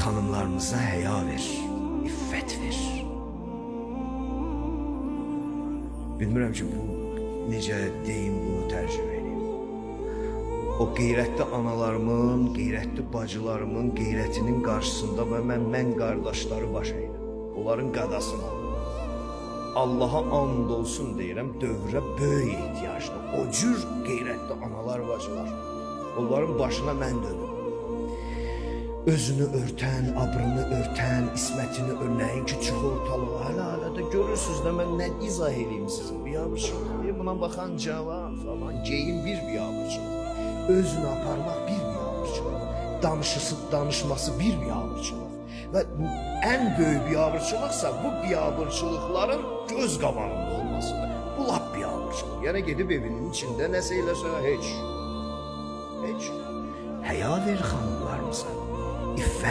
Xanımlarımıza həya ver, iffət ver. Bilmirəm ki, bu necə deyim, bunu tərcümə edeyim. O qeyrətli analarımın, qeyrətli bacılarımın qeyrətinin qarşısında və mən qardaşları baş əyirəm. Onların qadasını alıram. Allaha and olsun deyirəm, dövrə böyük ehtiyacdır. O cür qeyrətli analar, bacılar. Onların başına mən dönüm. Özünü örtən, abrını örtən, ismətini örnəyin ki, çıx ortalığa. Hələ-hələ də görürsünüz də mən nə izah eləyim sizə. Biabırçılıq deyə buna baxan cavan falan, geyim bir biabırçılıq. Özünü aparmaq bir biabırçılıq. Danışısı, danışması bir biabırçılıq. Və ən böyük biabırçılıqsa bu biabırçılıqların göz qabağında olmasıdır. Bu lap biabırçılıq. Yəni gedib evinin içində nəsə eləsə heç. Heç. Həya ver xanımlarımıza. İffət.